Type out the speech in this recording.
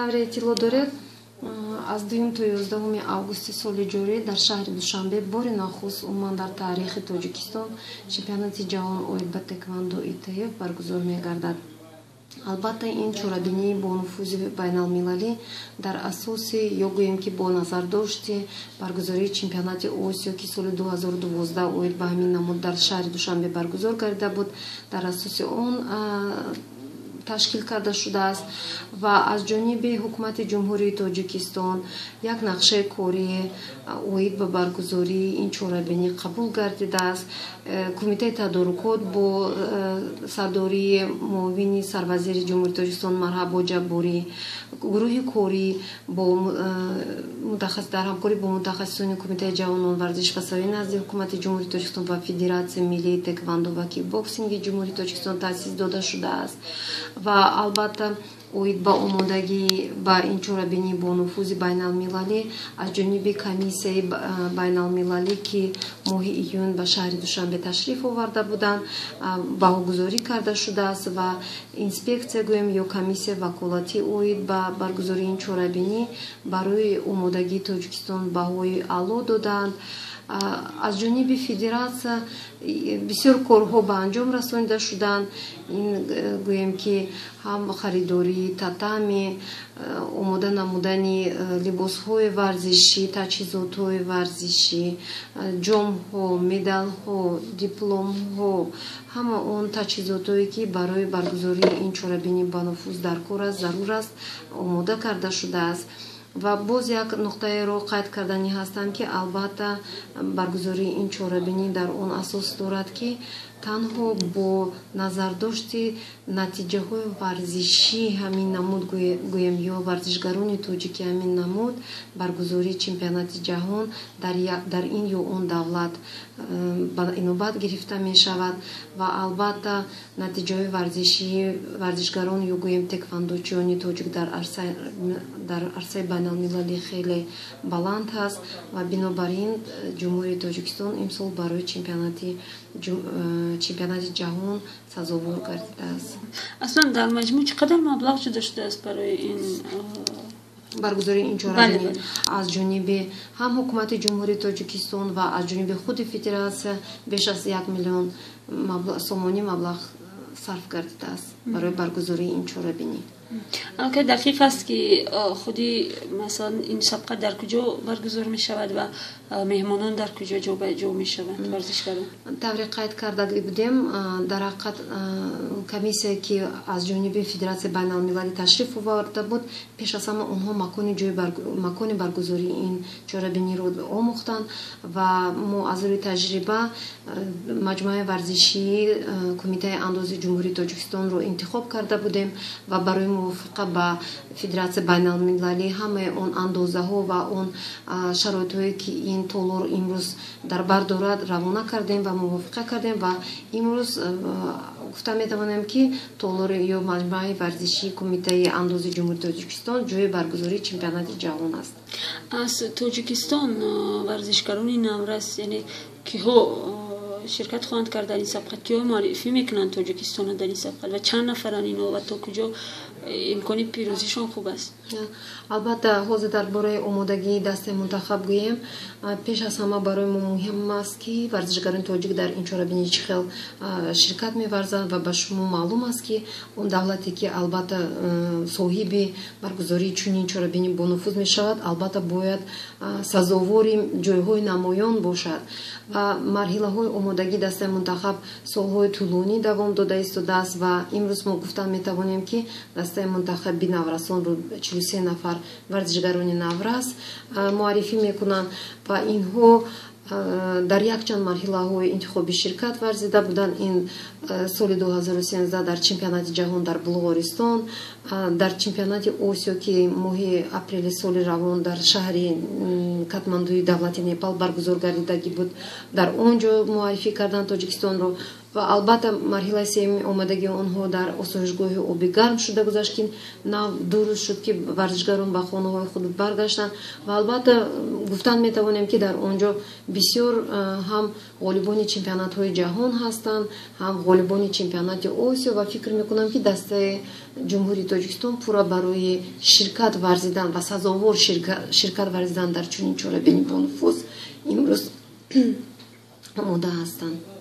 Тавре иттилоъ доред, аз 2 то 11 августи соли ҷорӣ дар шаҳри Душанбе бори нахуст умуман дар таърихи Тоҷикистон чемпионати ҷаҳон оид ба тэквондо ИТФ баргузор мегардад. Албатта, ин чорабинии бо нуфузи байналмилалӣ дар асоси ё гӯем ки бо назардошти баргузории чемпионати Осиё, ки соли 2012 оид ба ҳамин намуд дар шаҳри Душанбе баргузор гардида буд, дар асоси он ташкил карда шудааст ва аз ҷониби ҳукумати Ҷумҳурии Тоҷикистон як нақшаи корӣ оид ба баргузории ин чорабинӣ қабул гардидааст. Кумитаи тадорукот бо сардории муовини сарвазири Ҷумҳурии Тоҷикистон Марҳабо Ҷабборӣ, гурӯҳи корӣ дар ҳамкорӣ бо мутахассисони Кумитаи ҷавонон, варзиш ва савияи назди ҳукумати Ҷумҳурии Тоҷикистон ва Федератсияи миллии тэквондо ва кикбоксинги Ҷумҳурии Тоҷикистон таъсис дода шудааст ва албатта оид ба омодагӣ ба ин чорабинӣ бо нуфузи байналмилалӣ аз ҷониби комиссияи байналмилалӣ, ки моҳи июн ба шаҳри Душанбе ташриф оварда буданд, баҳогузорӣ карда шудааст ва инспексия гӯем ё комиссия ваколатӣ оид ба баргузории ин чорабинӣ барои омодагии Тоҷикистон баҳои аъло доданд. Аз ҷониби федератсия бисёр корҳо ба анҷом расонида шуданд. Ин гӯем ки ҳам харидории татами, омода намудани либосҳои варзишӣ, таҷҳизотҳои варзишӣ, ҷомҳо, медалҳо, дипломҳо, ҳама он таҷҳизотҳое, ки барои баргузории ин чорабинӣ ба нуфуз дар кор аст, зарур аст, омода карда шудааст. Ва боз як нуқтаеро қайд карданӣ ҳастам, ки албатта баргузории ин чорабинӣ дар он асос дорад, ки танҳо бо назардошти натиҷаҳои варзишӣ ҳамин намуд гӯем ё варзишгарони тоҷики ҳамин намуд баргузории чемпионати ҷаҳон дар ин ё он давлат ба инобат гирифта мешавад ва албатта натиҷаҳои варзишии варзишгарон ё гӯем тэквондочиёни тоҷик дар арсаи байналмилалӣ хеле баланд аст ва бинобар ин Ҷумҳурии Тоҷикистон имсол барои чемпионати ҷаҳон сазовор гардидааст. Аслан дар маҷмӯъ чӣ қадар маблағ ҷудо шудааст барои ин баргузории ин чорабинӣ? Аз ҷониби ҳам ҳукумати Ҷумҳурии Тоҷикистон ва аз ҷониби худи федератсия беш аз 1 миллион сомонӣ маблағ сарф гардидааст барои баргузории ин чорабинӣ. Аллакай дақиқ аст, ки худи масалан ин сабқа дар куҷо баргузор мешавад ва меҳмонон дар куҷо ҷо мешаванд, варзишгарон? Тавре қайд карда будем, дар ҳақиқат комиссия, ки аз ҷониби федератсияи байналмилалӣ ташриф оварда буд, пеш аз ҳама онҳо макони баргузории ин чорабиниро омӯхтанд ва мо аз рӯи таҷриба маҷмӯаи варзишии Кумитаи андози Ҷумҳурии Тоҷикистонро интихоб карда будем ва барои мувофиқа ба федератсияи байналмилалӣ ҳамаи он андозаҳо ва он шароитҳое, ки ин толор имрӯз дар бар дорад, равона кардем ва мувофиқа кардем ва имрӯз гуфта метавонем, ки толори ё маҷмӯаи варзишии Кумитаи андози Ҷумҳурии Тоҷикистон ҷои баргузории чемпионати ҷаҳон аст. Аз Тоҷикистон варзишгарони наврас, яъне киҳо ширкат хоҳанд кард дар ин сабқат, киҳо муаррифӣ мекунанд Тоҷикистонро дар ин сабқат ва чанд нафаранд ино ва то куҷо имкони пирӯзишон хуб аст? Албатта, ҳозир дар бораи омодагии дастаи мунтахаб гӯем, пеш аз ҳама барои мо муҳим аст, ки варзишгарони тоҷик дар ин чорабинӣ чӣ хел ширкат меварзанд ва ба шумо маълум аст, ки он давлате, ки албатта соҳиби баргузории чунин чорабинӣ бонуфуз мешавад, албатта бояд сазовори ҷойҳои намоён бошад ва марҳилаҳои омодагии дастаи мунтахаб солҳои тӯлонӣ давом дода истодааст ва имрӯз мо гуфтан метавонем, ки дастаи мунтахаби наврасонро 43 нафар варзишгарони наврас муаррифӣ мекунанд ва инҳо дар якчанд марҳилаҳои интихобӣ ширкат варзида буданд. Ин соли 2013 дар чемпионати ҷаҳон дар Булғористон, дар чемпионати Осиё, ки моҳи апрели соли равон дар шаҳри Катмандуи давлати Непал баргузор гардидагӣ буд, дар он ҷо муаррифӣ карданд Тоҷикистонро. Ва албатта, марҳилаи сеюми омодагии онҳо дар осоишгоҳи оби гарм шуда гузашт, ки нав 2 рӯз шуд, ки варзишгарон ба хонаҳои худ баргаштанд. Ва албатта, гуфтан метавонем, ки дар он ҷо бисёр ҳам ғолибони чемпионатҳои ҷаҳон ҳастанд, ҳам ғолибони чемпионати Осиё. Ва фикр мекунам, ки дастаи Ҷумҳурии Тоҷикистон пурра барои ширкат варзидан ва сазовор ширкат варзидан дар чунин чорабини бонуфуз имрӯз омода ҳастанд.